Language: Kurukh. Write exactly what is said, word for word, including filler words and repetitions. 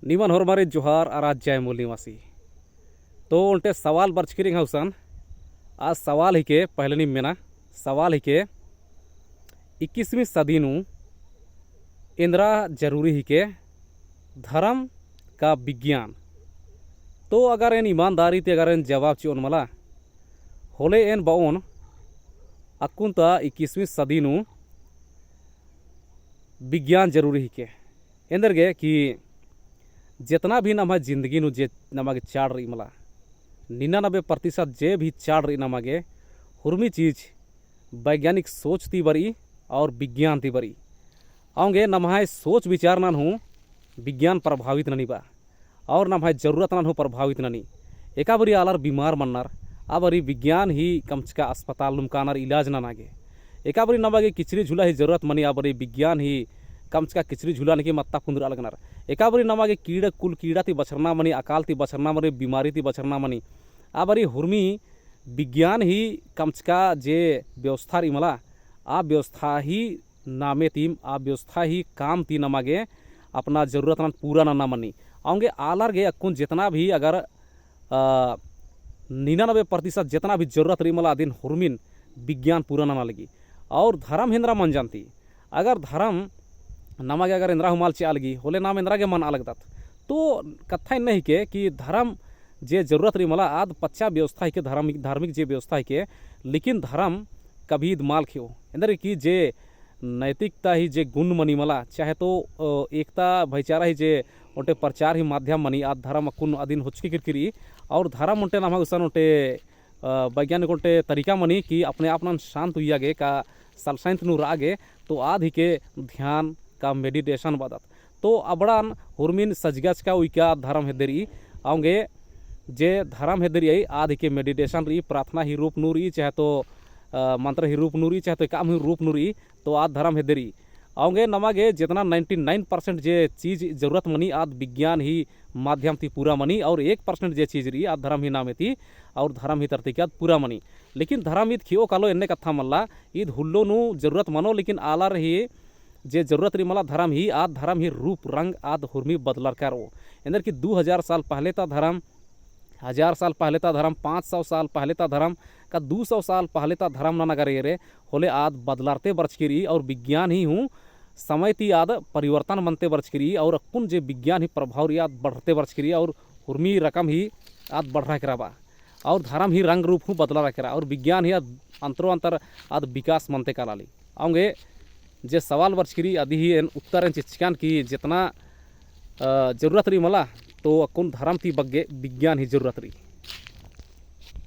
निमन होरमारिन जोहार अरा जय मूल निवासी। तो ओन्टे सवाल बरचकी रई एंग्है गुसन। आ सवाल हिके, पहले नीम मेना, सवाल हिके, इक्कीसवीं सदी नू एन्दरा जरूरी हिके, धरम का बिज्ञान? तो अगर एन ईमानदारी ती अगर एन जवाब चिओन मला, होले एन बओन अक्कुन ता इक्कीसवीं सदी नू बिज्ञान जरूरी हिके। एन्देरगे कि जेतना भी नम्है जिंदगी नू जे नमा गे चाड़ रई मला, निन्यानबे प्रतिशत जे भी चाड़ रई नमा गे, हुरमी चीज वैज्ञानिक सोच ती बरई और बिज्ञान ती बरई। औंगे नम्है सोच विचार नन हूँ बिज्ञान प्रभावित ननी बा। और नम्है जरूरत नन हूँ प्रभावित ननी। एका बारी आलर बीमार मन्नर, आ बारी बिज्ञान ही कमचका अस्पताल नुम कानर इलाज नना गे। एका बारी नमा गे किचरी झुला ही जरूरत मनी, आ बारी बिज्ञान ही कमचका किचरी झुला नके मत्ता पुंदरा लगनर। एका बारी नमा गे कीड़ा कुल कीड़ा ती बछरना मनी, अकाल ती बछरना मनी, बीमारी ती बछरना मनी। आ बारी हुरमी बिज्ञान ही कमचका जे व्यवस्था रई मला, आ व्यवस्था ही नामे तीम आ व्यवस्था ही काम ती नमा गे अपना जरूरत नन पूरा नना मनी। औंगे आलर गे अक्कुन जेतना भी अगर, अ, निन्यानबे प्रतिशत जेतना भी जरूरत रई मला अदिन हुरमिन बिज्ञान पूरा नना लगी। और धरम ही एन्दरा मल जानती। अगर धरम नमा गे अगर एन्दरा हूँ मल चिआ लगी, होले नाम एन्दरा गे मना लगदत। तो कत्था इन्ने हिके कि धरम जे जरूरत रई मला आद पच्चा व्यवस्था हिके, धरम, धार्मिक जे व्यवस्था हिके, लेकिन धरम कभी ईद मल खेओ। एन्देर कि जे नैतिकता ही जे गुण मनी मला, चाहे तो, अ, एकता भाईचारा ही जे ओन्टे प्रचार ही माध्यम मनी, आद धरम अक्कुन अदिन होचकी केरकी रई। और धरम ओन्टे नम्है गुसन ओन्टे, अ, वैज्ञानिक ओन्टे तरीका मनी कि अपने आप नन शांत उइया गे का सलसाइंत नू रआ गे, तो आद हिके ध्यान का meditation बअदत। तो अबड़ान हुरमिन सजगचका उइका धरम हेद्दे रई। औंगे जे धरम हेद्दे रई, आद हिके meditation रई, प्रार्थना ही रूप नू रई, चाहे तो, अ, मंत्र ही रूप नू रई, चाहे तो एकअम ही रूप नू रई, तो आद धरम हेद्दे रई। औंगे नमा गे जेतना ninety nine percent जे चीज जरूरत मनी, आद बिज्ञान ही माध्यम ती पूरा मनी, और एक percent जे चीज रई, आद धरम ही नामे ती और धरम ही तरती की आद पूरा मनी। लेकिन धरम ईद खेओ कालो एन्ने कत्था मल्ला, ईद हुल्लो नू जरूरत मनो, लेकिन आलर ही जे जरूरत रई मला धरम ही, आद धरम ही रूप रंग आद हुरमी बदलरका रओ। एन्देर कि दू हजार साल पहले ता धरम, हजार साल पहले ता धरम, पाँच सौ साल पहले ता धरम, का दू सौ साल पहले ता धरम नन अगर एरे, होले आद बदलरते बरचकी रई और बिज्ञान ही हूँ समय ती आद परिवर्तन मनते बरचकी रई और अक्कुन जे बिज्ञान ही प्रभाव रई आद बढ़रते बरचकी रई और हुरमी रकम ही आद बढ़रा केरा बा। और धरम ही रंग रूप हूँ बदलरा केरा और बिज्ञान ही आद अंतरो अंतर आद विकास मनते कालाली। औंगे जे सवाल बरचकी रई अदी ही एन उत्तर एन चिच्चकन कि जेतना, अ, जरूरत रई मला तो अक्कुन धरम ती बग्गे बिज्ञान ही जरूरत रई।